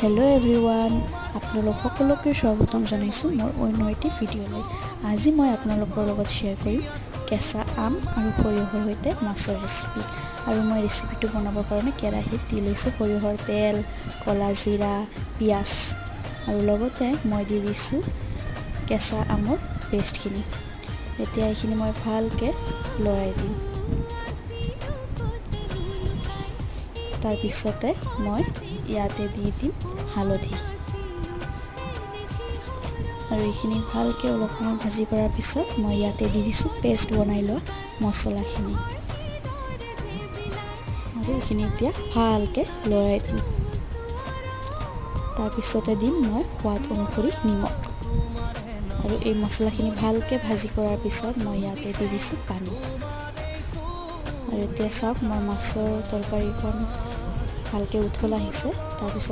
Hello' everyone, আপোনালোক সকলোকে স্বাগতম জনাইছোঁ মোৰ অন্য এটি ভিডিঅ'লৈ। আজি মই আপোনালোকৰ লগত শ্বেয়াৰ কৰিম কেঁচা আম আৰু সৰিয়হৰ সৈতে মাছৰ ৰেচিপি। আৰু মই ৰেচিপিটো বনাবৰ কাৰণে কেৰাহীত দি লৈছোঁ সৰিয়হৰ তেল, ক'লা জিৰা, পিঁয়াজ আৰু লগতে মই দি দিছোঁ কেঁচা আমৰ পেষ্টখিনি। এতিয়া এইখিনি মই ভালকৈ লৰাই দিম। তাৰপিছতে মই ইয়াতে দি দিম হালধি। আৰু এইখিনি ভালকৈ অলপ সময় ভাজি কৰাৰ পিছত মই ইয়াতে দি দিছোঁ পেষ্ট বনাই লোৱা মছলাখিনি। আৰু এইখিনি এতিয়া ভালকৈ লৰাই দিম। তাৰপিছতে দিম মই সোৱাদ অনুসৰি নিমখ। আৰু এই মছলাখিনি ভালকৈ ভাজি কৰাৰ পিছত মই ইয়াতে দি দিছোঁ পানী। আৰু এতিয়া চাওক, মই মাছৰ তৰকাৰীখন ভালকৈ উতল আহিছে। তাৰপিছত